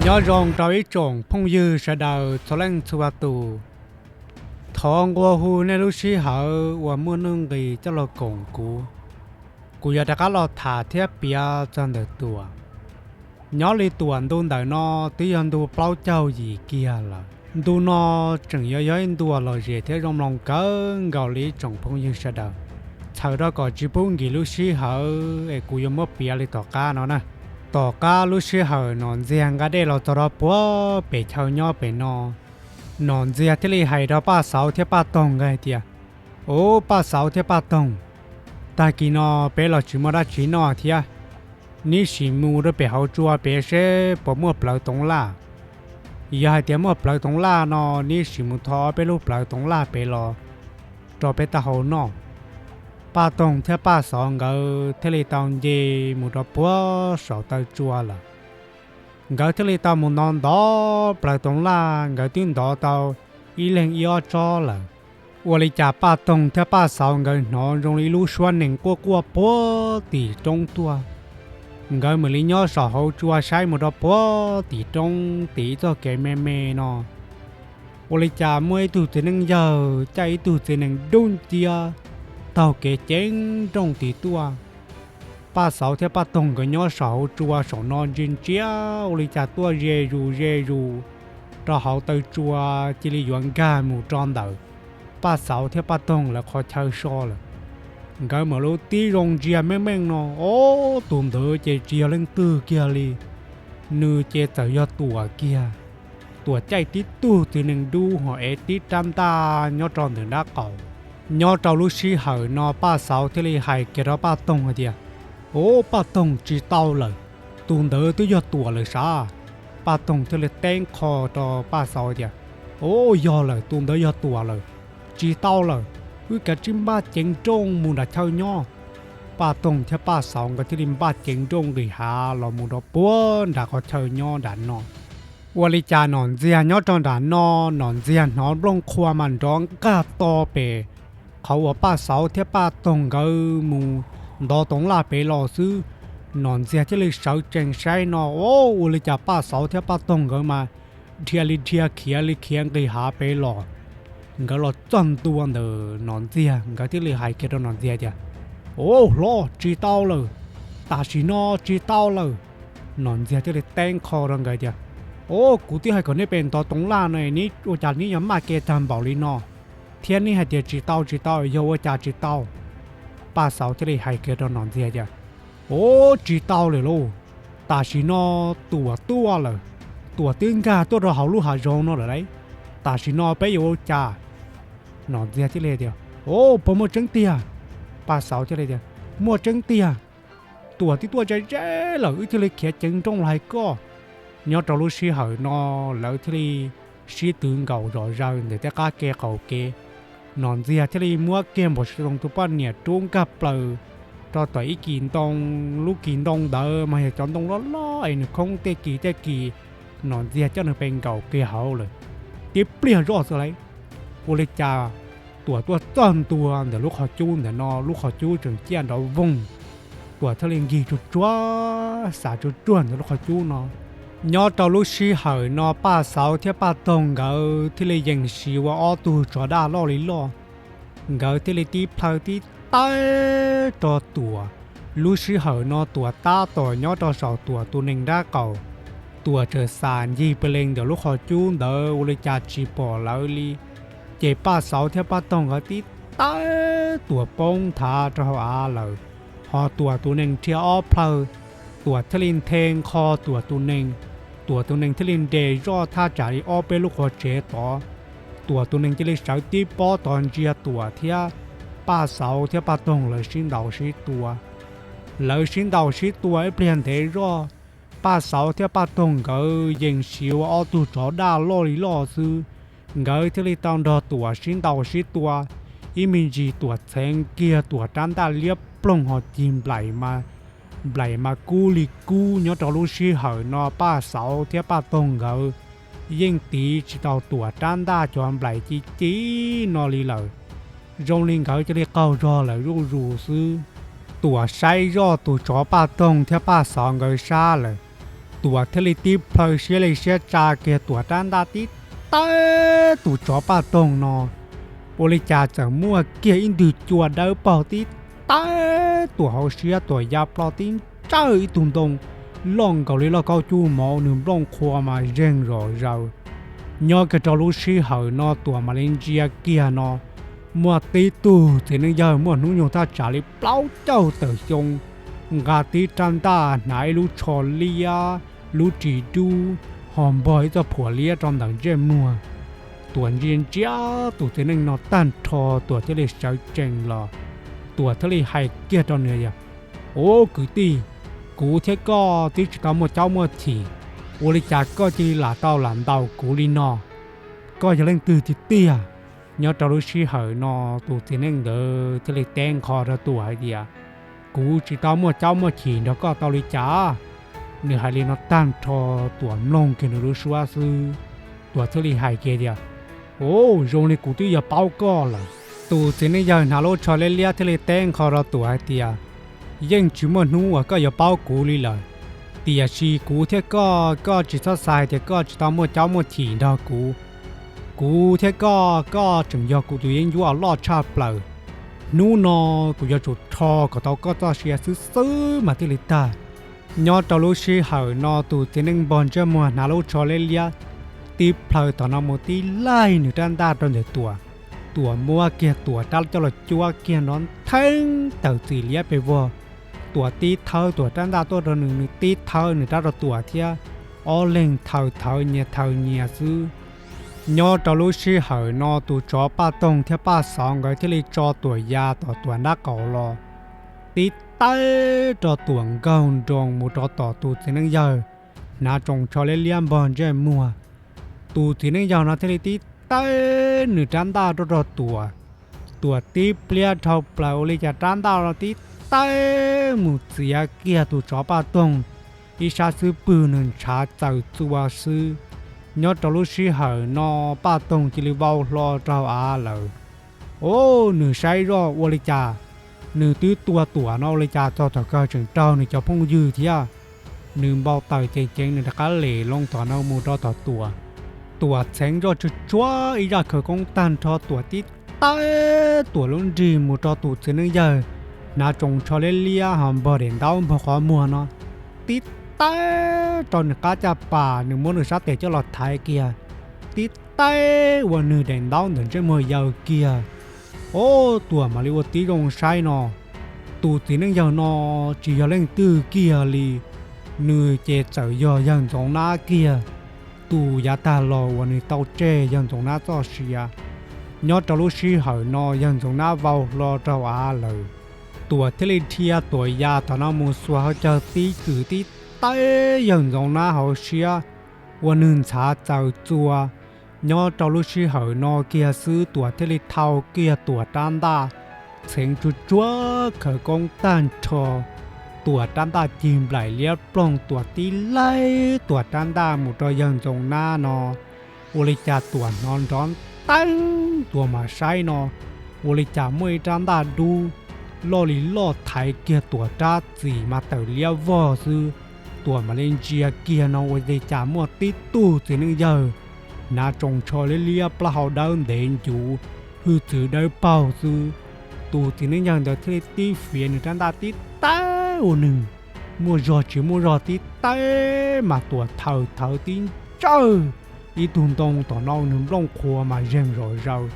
Nyob zoo rau ib tsoom phooj ywg sawv daws txhua leej txhua tus. Thov nqua hu nej lub sij hawm uas muaj nuj nqis coj los koom kuv. Kuv yuav rov qab los tham thiab piav txog ntawm Tuam. Nyob li Tuam ntu ntawm no twb yog ntu plaub caug yim kiag lawm. Ntu no tseem yuav yog ib ntu uas lom zem thiab zoo mloog kawg nkaus li ib tsoom phooj ywg sawv daws. Txhawm rau kom tsis pub nkim lub sij hawm es kuv yuav muab piav li tom qab no na. Tom qab lub sij hawm Nom Ntxiag nqa dej los txog rau puag pem chaw nyob pem no, Nom Ntxiag thiaj li hais rau Paj Xauv thiab Paj Toog nkawd hais tias, Ub, Paj Xauv thiab Paj Toog, tag kis no peb los tsis muaj dab tsi noj thiab, neb sim mus rau pem hauv tsua pem seb puas muaj plawv toov laj. Yog hais tias muaj plawv toov laj no, neb sim mus tho ob peb lub plawv toov laj pem los rau peb taub hau noj. Paj Toog thiab Paj Xauv nkawd thiaj li tau nce mus rau puag saum taw tsua lawm. Nkawd thiaj li tau mus ntov ntov plawv toov laj, nkawd twb ntov tau ib leeg ib ob tsob lawm. Ua li cas Paj Toog thiab Paj Xauv nkawd hnov zoo li ib lub suab nees quaj quaj puag tim roob tuaj. Nkawd mam li nyob saum hauv tsua saib mus rau puag tim roob tim ib txoj kev me me no. Ua li cas muaj ib tug txiv neej yawg caij ib tug txiv nees dub nciab taug kev ceev nrooj tim tuaj. Paj Xauv thiab Paj Toog nkawd nyob saum hauv tsua saum no ntsia ntsia, ua li cas tuaj ze zus ze zus rau hauv taw tsua, cia li yuav nkag mus rau ntawm Paj Xauv thiab Paj Toog lawv qhov chaw so lawm. Nkawd mam li tib zoo ntsia meej meej no, ob, tus ntawd ces tsis yog leej twg kiag li, nws ces txawm yog Tuam kiag. Tuam caij tib tug txiv nees dub ho ev tib rab ntaj nyob rau ntawm nraub qaum. Nyob rau lub sij hawm no Paj Xauv thiaj li hais kiag rau Paj Toog hais tias, Ob, Paj Toog, tsis tau lawm, tus ntawd twb yog Tuam lawm sav. Paj Toog thiaj li teb qho rau Paj Xauv tias, Ob, yog lawm, tus ntawd yog Tuam lawm, tsis tau lawm, wb kav tsij npaj ceev nrooj mus nram chaw nyob. Paj Toog thiab Paj Xauv nkawd thiaj li npaj ceev nrooj nqis hav los mus rau puag nram qhov chaw nyob nram no. Ua li cas Nom Ntxiag nyob rau nram no, Nom Ntxiag hnov nplooj qhua mas nrov nqaj to pem qhov uas Paj Xauv thiab Paj Toog nkawd mus ntov toov laj pem los xwb. Nom Ntxiag thiaj li sawv tsees saib no, ob, ua li cas Paj Xauv thiab Paj Toog nkawd mas dhia li dhia khiav li khiav nqis hav pem los. Nkawd los txog ntua ntawm Nom Ntxiag, nkawd thiaj li hais kiag rau Nom Ntxiag tias, Ob, hlob, tsis tau lawm, tam sim no tsis tau lawm. Nom Ntxiag thiaj li teb qho rau nkawd tias, Ob, kuv twb hais kom neb pem ntov toov laj no, neb ua cas neb yuav maj kev tag npaum li no, thiab neb hais tias tsis tau tsis tau, yog ua cas tsis tau? Paj Xauv thiaj li hais kiag rau Nom Ntxiag tias, Ob, tsis tau lawm lauj, tam sim no Tuam tuaj lawm, Tuam twb nkag tuaj rau hauv lub hav zoov no lawm lauj, tam sim no peb yuav ua cas? Nom Ntxiag thiaj li tias, Ob, puas muaj tseeb tiag? Paj Xauv thiaj li tias, Muaj tseeb tiag, Tuam twb tuaj ze ze lawm, wb thiaj li khiav ceev nrooj los hais koj. Nyob rau lub sij hawm no lawv thiaj li sib tw nkaum zom zaws ntawm tej qab ke qaum kev. Nom Ntxiag thiaj li muab kiag npaum si toos tus poj niam rub nkag plaws rau tom ib kis ntoo. Lub kis ntoo ntawd mas yog cov ntoo loj loj es nws khoob tej kis tej kis. Nom Ntxiag coj nws pem nkaum kiag hauv lawm, tib pliag zoj xwb lauj, ua li cas Tuam tuaj txog ntua ntawm lub qhov cub ntawm no, lub qhov cub tseem ciaj nrov voog. Tuam thiaj li nkig tsuag tsuag, xav tsuag tsuag ntawm lub qhov cub no. Nyob rau lub sij hawm no Paj Xauv thiab Paj Toog nkawd thiaj li yees siv ua ob tug tsov daj loj li loj. Nkawd thiaj li tib plhaw tib tawb rau Tuam. Lub sij hawm no Tuam tab tom nyob rau saum Tuam tus nees nraub qaum. Tuam txawm xam ncig pes lees ntawm lub qhov cub ntawd ua li cas tsis pom lawv li. Ces Paj Xauv thiab Paj Toog nkawd tib tawb Tuam poob nthav rau hauv av lawm. Ho Tuam tus nees dhia ob plhaw, Tuam thiaj li nthe nqho Tuam tus nees. Tuam tus nees thiaj li nres zoj thaj tsam li ob peb lub qhov tsev tod. Tuam tus nees cia li sawv tib pob tod ntsia Tuam thiab Paj Xauv thiab Paj Toog lawv sib ntaus sib tua. Lawv sib ntaus sib tua ib pliag ntev zoj, Paj Xauv thiab Paj Toog nkawd yees siv ua ob tug tsov daj loj li loj xwb. Nkawd thiaj li tau nrog Tuam sib ntaus sib tua. Ib me ntsis Tuam txheev kiag Tuam rab ntaj liab ploog ho cig nplaim mas, nplaim mas kub li kub. Nyob rau lub sij hawm no Paj Xauv thiab Paj Toog nkawd yeej tiv tsis tau Tuam rab ntaj cov nplaim ci ci no li lawm. Zoo li nkawd cia li qaug zog lawm zuj zus xwb. Tuam saib zoj tus tsov Paj Toog thiab Paj Xauv nkawd sab lawm, Tuam thiaj li tib plhaw siab li siab tsa kiag Tuam rab ntaj tib tawb tus tsov paj toog no. Ua li cas txawm muaj kiag ib ntwg cua dawb paug tib tawb Tuam hauv siab, Tuam ya plho tib ntsawj ib tug ntoo loj nkaus li loj kaub cuj mov, nws nplooj qhua mas zeeg zom zaws. Nyob kiag rau lub sij hawm no Tuam mam li ntsia kiag no, muaj tib tug txiv neej yawg muaj hnub nyoog thaj tsam li plaub caug tawm xyoo, nqa tib rab ntaj hnav ib lub tsho liab, lub ris dub, ho npog ib txoj phuam liab rau ntawm ntsej muag. Tuam ntsia ntsia tus txiv neej no tag nrho Tuam thiaj li sawv tsees los, Tuam thiaj li hais kiag rau nws tias, Ub kwv tij, kuv thiab koj twb tsis tau muaj caub muaj chim, ua li cas koj cia li lam tau lam ntaus kuv li no? Koj yog leej twg tiag tiag? Nyob rau lub sij hawm no tus txiv neej ntawd thiaj li teb nqho rau Tuam hais tias, Kuv tsis tau muaj caub muaj chim nrog koj tau li cas? Nws hais li no tag nrho Tuam mloog kiag nws lub suab xwb, Tuam thiaj li hais kiag tias, Ub, zoo li kuv twb yog paub koj lawm. Tus txiv neej yawg hnav lub tsho liab liab thiaj li teb nqho rau Tuam hais tias, Yeej tsis muaj hnub uas koj yuav paub kuv li lawm. Tiam sis kuv thiab koj, koj tsis txhob xav hais tias koj tsis tau muaj caub muaj chim nrog kuv. Kuv thiab koj, koj tseem yog kuv tus yeeb ncuab loj tshaj plaws. Hnub no kuv yuav tsum rho kom tau koj txoj sia xwb xwb mas thiaj li tag. Nyob rau lub sij hawm no tus txiv neej npog ntsej muag hnav lub tsho liab liab tib plhaw tom no mus tib laig nws rab ntaj rau ntawm Tuam. Tuam muab kiag Tuam rab coj los cuab kiag nrov ntheeb tawm txim liab pes vog. Tuam tib thawb Tuam rab ntaj tuaj rau nws, nws tib thawb nws rab rau Tuam thiab, ob leeg thaw thawv nyias thaw nyias xwb. Nyob rau lub sij hawm no tus tsov Paj Toog thiab Paj Xov nkawd thiaj li tso Tuam ya tom Tuam nrab qaum los, tib tawb rau Tuam nkaug nroos mus rau tom tus txiv neej yawg hnav tsoos tsho liab liab npog ntsej muag. Tus txiv neej yawg no thiaj li tib tawb nws rab ntaj rau rau Tuam. Tuam tib pliag dhau plaws ua li cas rab ntaj no tib tawb mus txiav kiag tus tsov Paj Toog ib sab xub pwg, nws ntshav txaws txua xwb. Nyob rau lub sij hawm no Paj Toog cia li vau hlo rau av lawm. Ub, nws saib zoj ua li cas, nws twb tua Tuam no ua li cas txog thaum kawg tseem raug nws cov phooj ywg thiab. Nws npau taws ceev ceev, nws rov qab lem loo tom no mus rau tom Tuam. Tuam txheev zoj tsuag tsuag ib zaj khawv koob tag nrho, Tuam tib tawb Tuam lub nrig mus rau tus txiv neej yawg hnav tsoos tsho liab liab ho npog daim ntaub npog qhov muag no, tib tawb rau nws qab caj pas, nws muab nws sab tes coj los thaiv kiag, tib tawb ua nws daim ntaub ntawm ntsej muag yaws kiag. Ob, Tuam mam li ua tib zoo saib no, tus txiv neej yawg no tsis yog leej twg kiag li, nws ces txawm yog yawg Ntxoov Nab kiag, tus yav tag los uas nws tau tseg yawg Ntxoov Nab txoj sia. Nyob rau lub sij hawm no yawg Ntxoov Nab vau hlo rau av lawm. Tuam thiaj li dhia Tuam ya tom no mus xuas hauv caug tib kws tib tawb yawg Ntxoov Nab hauv siab, ua nws ntshav txaws txua. Nyob rau lub sij hawm no kiag xwb Tuam thiaj li thau kiag Tuam rab ntaj, txheev tsuag tsuag khawv koob tag nrho, Tuam rab ntaj cig nplaim liab ploog, Tuam tib laig Tuam rab ntaj mus rau yawg Ntxoov Nab no, ua li cas Tuam hnov nrov nteeb, Tuam mam saib no, ua li cas muaj ib rab ntaj dub loj li loj thaiv kiag Tuam rab txim mas tawm liab vog xwb. Tuam mam li ntsia kiag no ua li cas muaj tib tug txiv neej yawg hnav tsoos tsho liab liab, plaub hau dawb ntev ncuv, hwj txwv dawb paug xwb. Tus txiv neej yawg ntawd thiaj li tib fiav nws rab ntaj tib tawb ua nws muaj zog tsis muaj zog tib tawb mas Tuam thaw thawv tib ntsawj ib tug ntoo tom no, nws nplooj qhuav mas zeeg zom zaws.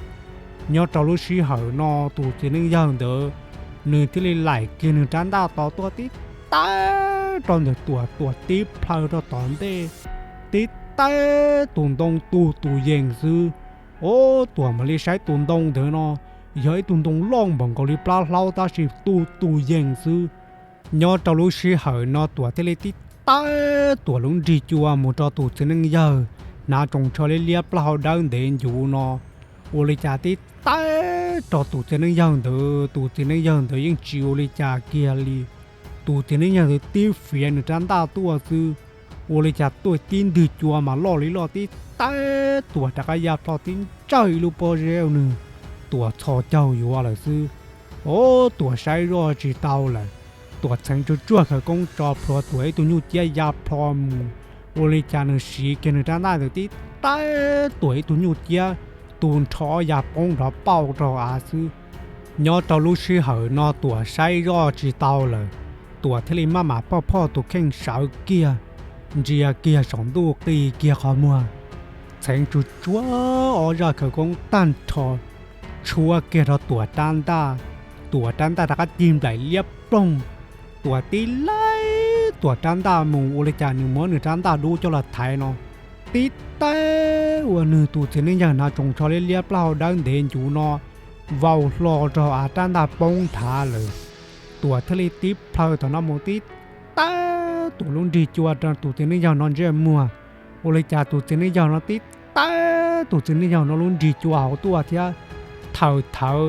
Nyob rau lub sij hawm no tus txiv neej yawg ntawd nws thiaj li laim kiag nws rab ntaj tos tuaj tib tawb rau ntawm Tuam, Tuam tib plhaw rau tom ntej, tib tawb tus ntoo tu tus yees xwb. Ob, Tuam mam li saib tus ntoo ntawd no yog ib tug ntoo loj npaum nkaus li plab hlaub tab sis tu tus yees xwb. Nyob rau lub sij hawm no Tuam thiaj li tib tawb Tuam lub nrig cua mus rau tus txiv neej yawg hnav tsoos tsho liab liab, plaub hau dawb ntev ncuv no, ua li cas tib tawb rau tus txiv neej yawg ntawd. Tus txiv neej yawg ntawd yeej tsis ua li cas kiag li. Tus txiv neej yawg ntawd tib fiav nws rab ntaj tuaj xwb, ua li cas tuaj tib ntwg cua mas loj li loj tib tawb Tuam rov qab ya plho tib ntsawj ib lub pob zeb ua nws, Tuam txhos caug yuav lawm xwb. Ob, Tuam saib zoj tsis tau lawm, Tuam txheev tsuag tsuag khawv koob tso plhuav Tuam ib tug nyuj ciab ya plho mus. Ua li cas nws siv kiag nws rab ntaj ntawd tib taw Tuam ib tug nyuj ciab tu nrho ya poob nrov pauj rau av xwb. Nyob rau lub sij hawm no Tuam saib zoj tsis tau lawm, Tuam thiaj li maj mam phoj phoj tus kheej sawv kiag, ntsia kiag saum ntuj qi kiag qhov muag, txheev tsuag tsuag ob zaj khawv koob tag nrho, tshuab kiag rau Tuam rab ntaj. Tuam rab ntaj rov qab cig nplaim liab ploog. Tuam tib laij Tuam rab ntaj mus, ua li cas nws muab nws rab ntaj dub coj los thaiv no, tib taw uas nws tus txiv neej yawg no tsoos tsho liab liab plaub hau dawb ntev ncuv no vau hlo rau av rab ntaj poob nthav lawm. Tuam thiaj li tib plhaw tom no mus tib taw Tuam lub nrig cua rau tus txiv neej yawg no ntsej muag. Ua li cas tus txiv neej yawg no tib taw tus txiv neej yawg no lub nrig cua hauv tuaj thiab, thaws thawv